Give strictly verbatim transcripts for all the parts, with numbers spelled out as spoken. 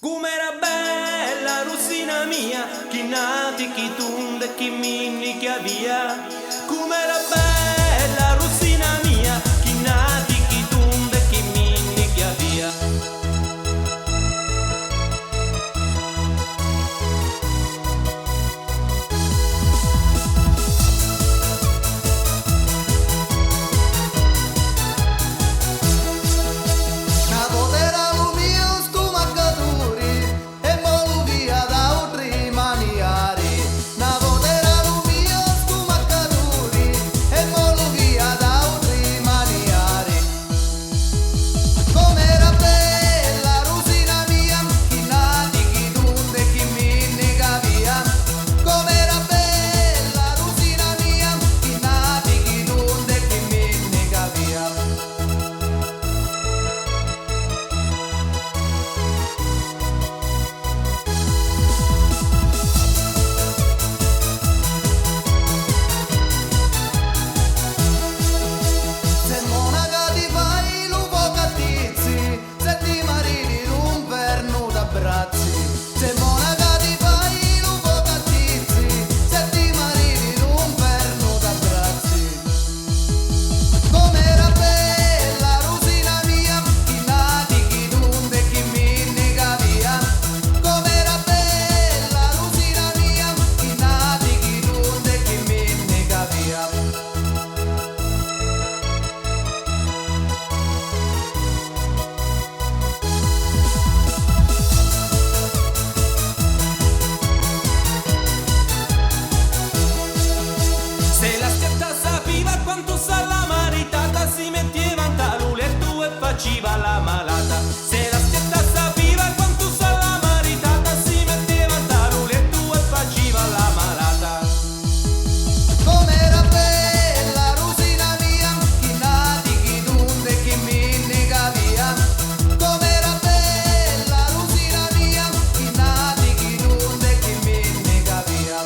Com'era bella Rusina mia, chi nati, chi tunde, chi minni chi avia. Com'era bella Rusina mia, chi nati, chi tunde, chi minni chi avia. Na vota era lu mio stumaccaturi e mo lu via d'autri maniari. Na vota era lu mio stumaccaturi e mo lu via d'autri maniari. Com'era bella Rusina mia, chi nati, chi tunde, chi minni c'avia. Com'era bella Rusina mia, chi nati, chi tunde, chi minni c'avia. Se monaca ti fai lu focu a tizzi, se ti mariti lu nfernu t'abbrazzi. Se monaca ti fai lu focu a tizzi, se ti mariti lu nfernu t'abbrazzi. Com'era bella Rusina mia, chi nati, chi tunde, chi minni c'avia. Com'era bella Rusina mia, chi nati, chi tunde, chi minni c'avia. Se la schietta sapiva quantu sa la maritata, si mettieva nta lu lettu e faciva la malata. Se la schietta sapiva quantu sa la maritata, si mettieva nta lu lettu e faciva la malata. Com'era bella Rusina mia, chi nati, chi tunde, chi minni c'avia. Com'era bella Rusina mia, chi nati, chi tunde, chi minni c'avia.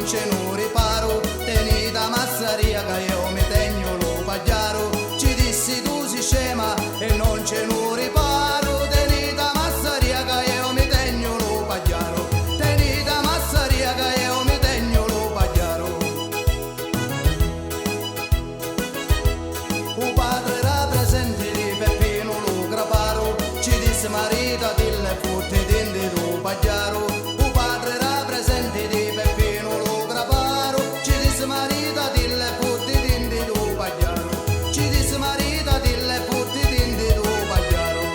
C'è nu riparu, teniti a massaria ca iu mi tegnu lu pagghiaru. Ci dissi: tu si scema e non c'è nu riparu, teniti a massaria ca iu mi tegnu lu pagghiaru, teniti a massaria ca iu mi tegnu lu pagghiaru. U patri era presenti di Peppinu lu craparu, ci dissi: maritati e futtiti nti du pagghiaru. U patri era presenti di Peppinu lu craparu, ci dissi: maritati e futtiti nti du pagghiaru, ci dissi: maritati e futtiti nti du pagghiaru.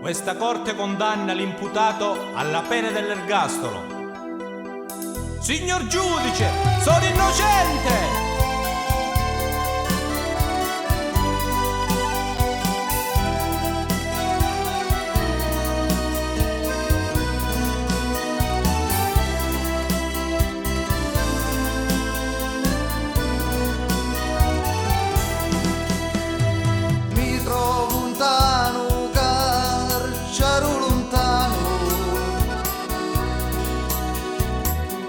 Questa corte condanna l'imputato alla pena dell'ergastolo. Signor giudice, sono innocente! Mi trovu nta nu carciaru luntanu,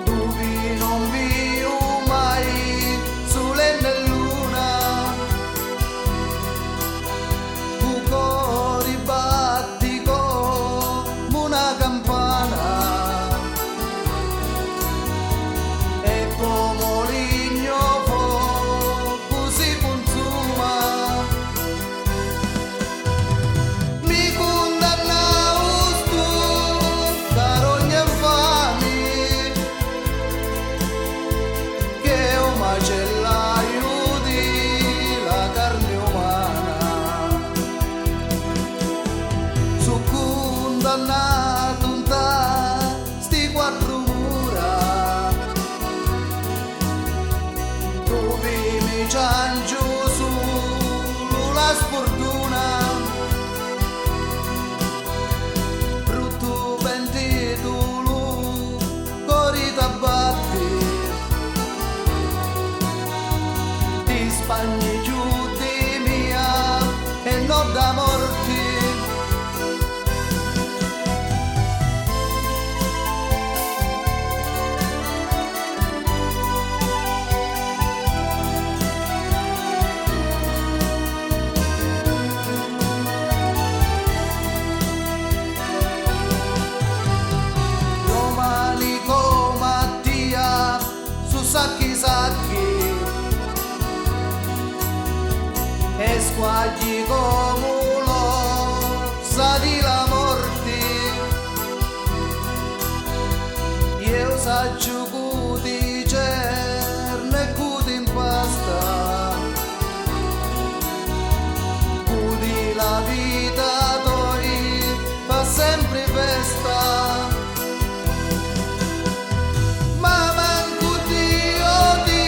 duvi non viu mai sule né luna, u cori batti comu na campana e comu lignu o focu si cunsuma. Mi cundannau stu carogna nfami, ch'è u macellaiu di la carni umana. Su cundannatu nta sti quattru mura, duvi mi cianciu sulu la sfurtuna, bruttu pentitulu, cori t'abbatti, ti spagni cchiù di mia e no da morti. Romani comu a tia su sacchi sacchi e squagghi comu l'ossa di la morti. Ieu sacciu cu ti cernu e cu ti mpasta, cu di la vita toi fa sempri festa. Ma mancu Diu ti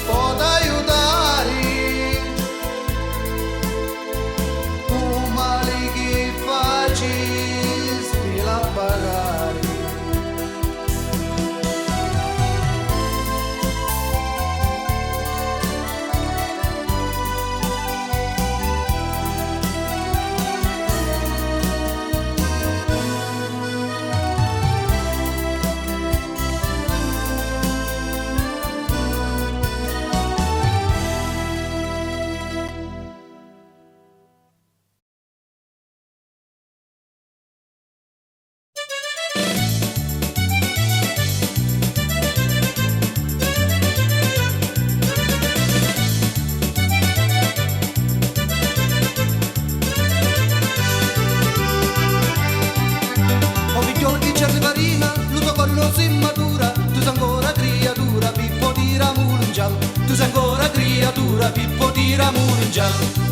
pota aiutari, u mali chi facisti l'ha pagari. O figghiolu chi cerni farina, lu to cori no si matura, tu si ancora criatura, Pippo tiramu lu nciampu, tu si ancora criatura, Pippo tiramu lu nciampu.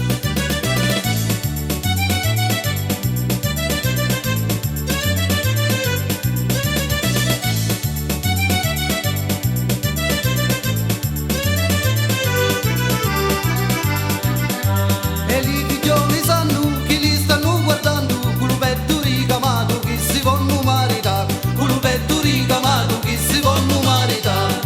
E li figghioli sannu chi li stannu guardannu, cu lu beddu ricamatu chi si vonnu marità, cu lu beddu ricamatu chi si vonnu marità.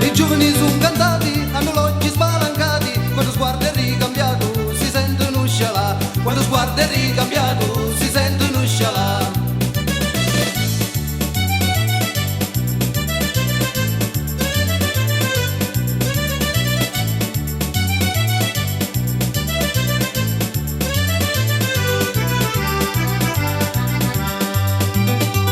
Li giuvini su ncantati, hannu l'occhi spalancati, quannu sguardu è ricambiatu si sentunu scialà, quannu sguardu è ricambiatu si sentunu scialà.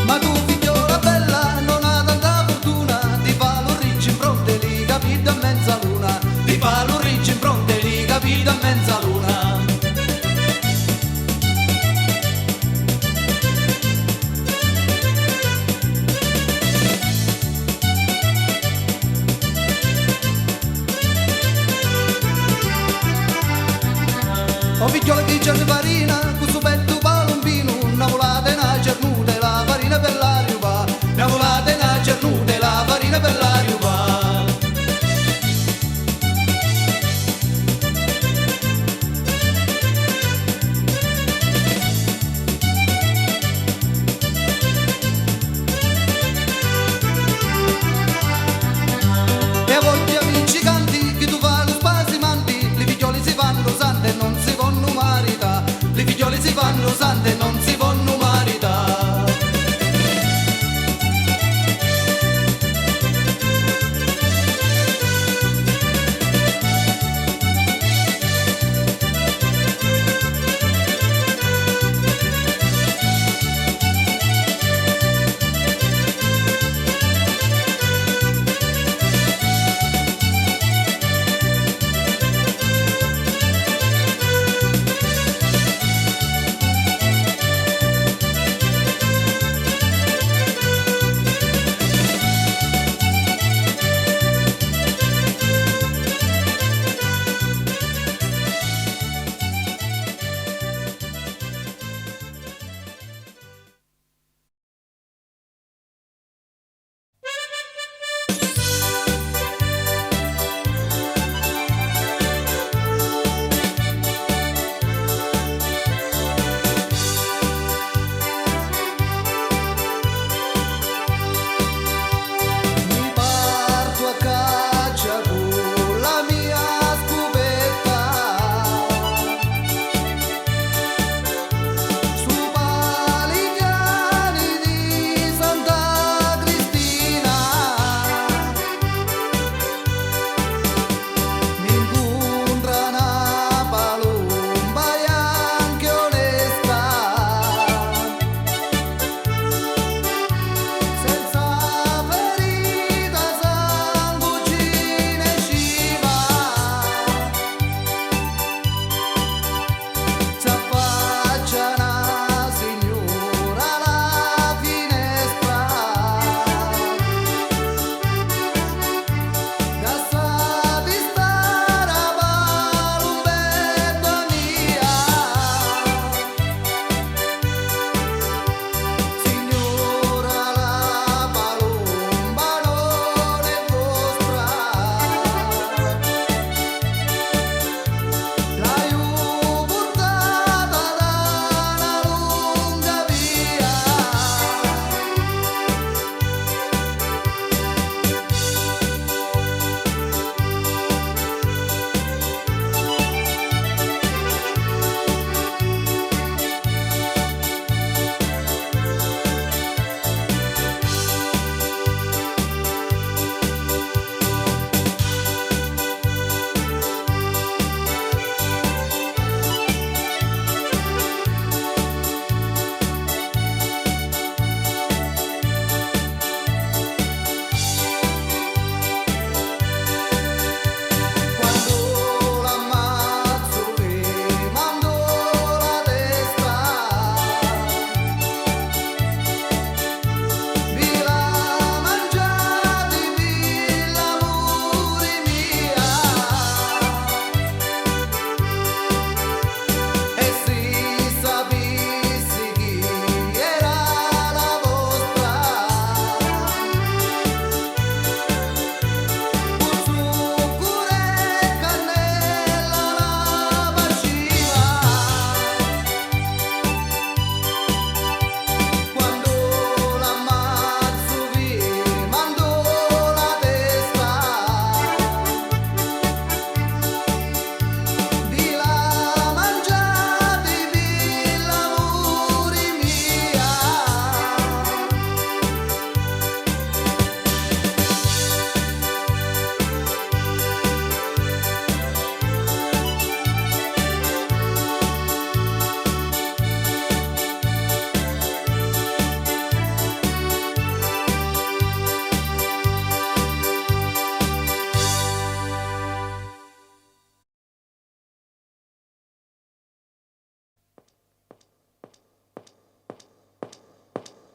Ma tu, figghiòla bella, non ha tanta furtuna, ti fa lu ricci in fronte, li capiddi a menzaluna, ti fa lu ricci in fronte, li capiddi a menzaluna.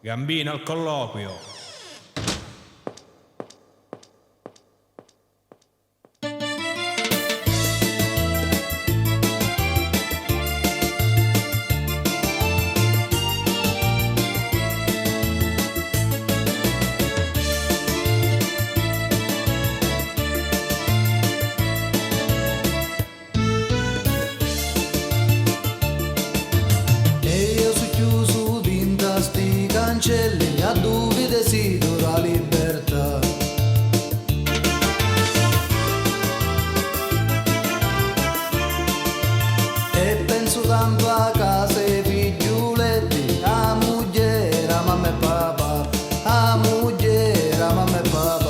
Gambino al colloquio. E io su chiusu dintra sti cancelli, a dduvi desiduru a libertà. E pensu tantu a casa e figghiuletti, a mugghiera, mamma e papà, a mugghiera, mamma e papà.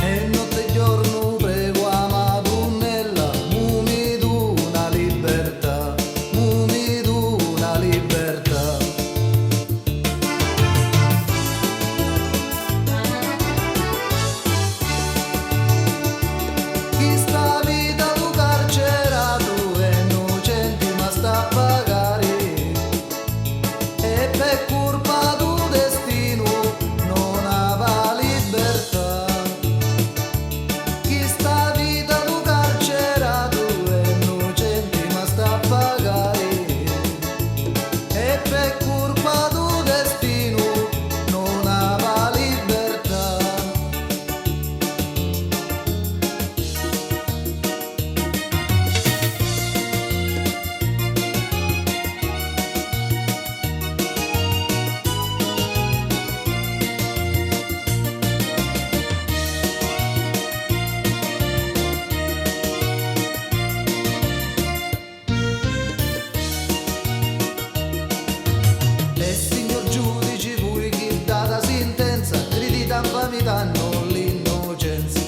E notti e giornu pregu a Madunnella, mu mi duna libertà, mu mi duna libertà. Chista vita du carceratu è nucenti ma sta a pagari. E pe curpa du destinu non ava libertà. Chista vita du carceratu è nucenti ma sta a pagari. E pe curpa du destinu non ava libertà. E signor giudici, vui chi data sintenza, cridita nfamità, non l'innocenza.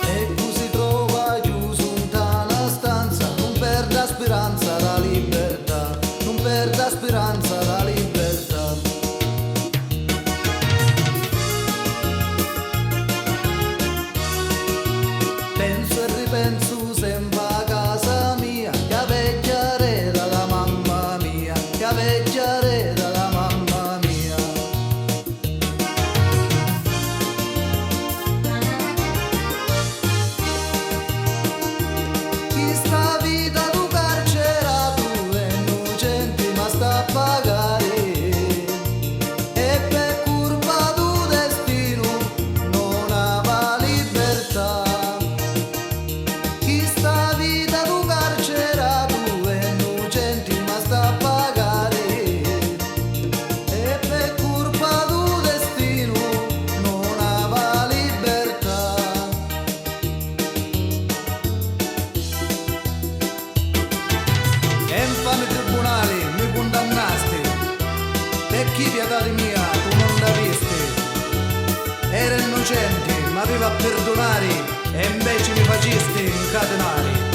E cu si trova chiusu nta na stanza, nun perda spiranza da libertà, nun perda spiranza da libertà. Pensu e ripensu sempri a casa mia, chi a vecchia areda da mamma mia, chi a vecchia areda da mamma mia. Chista vita du carceratu è nucenti ma sta a pagari. E pe curpa du destinu non ava libertà. Chista vita du carceratu è nucenti ma sta a pagari. E pe curpa du destinu non ava libertà. E nfami tribunali mi cundannasti, pecchì pietati mia tu non avisti. Era innucenti, m'avivi a pirdunari, e inveci mi facisti ncatinari.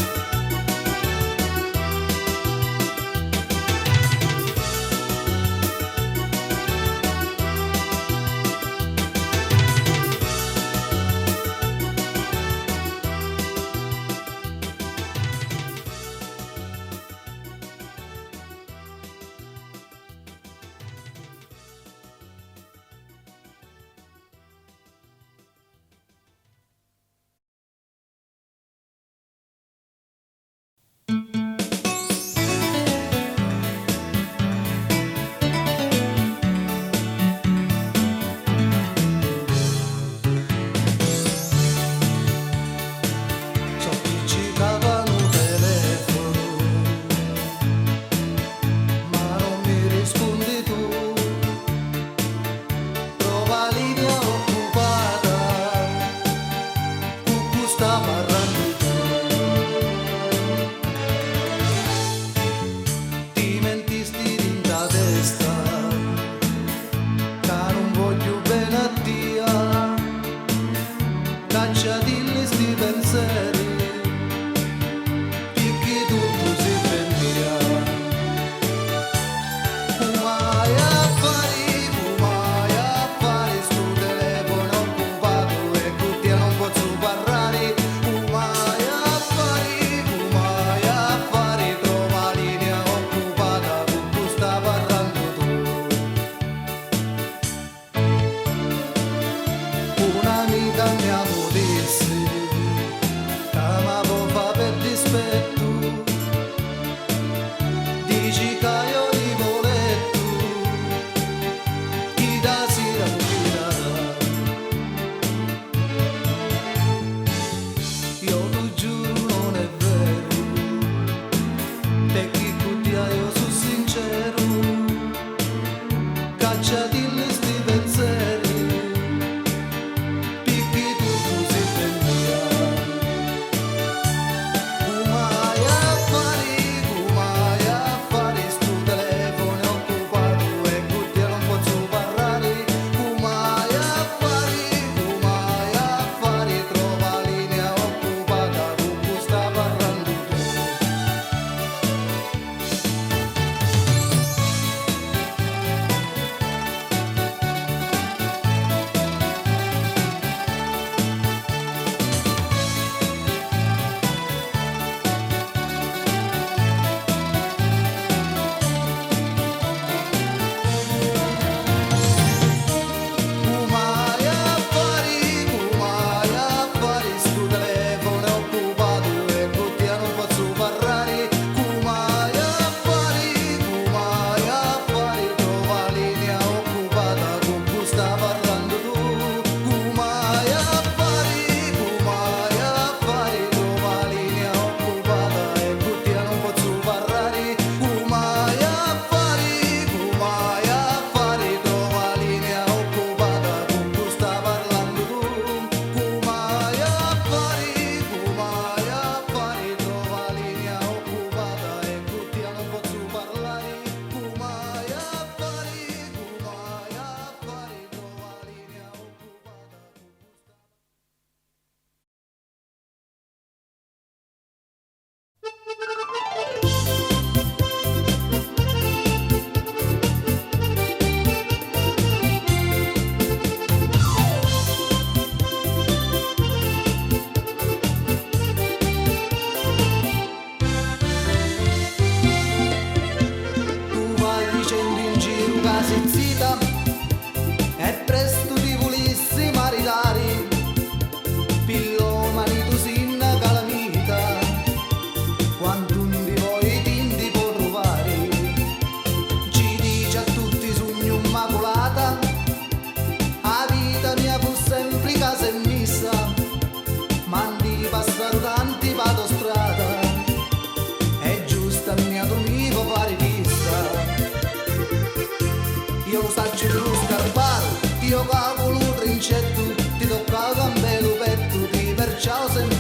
Ciao, sei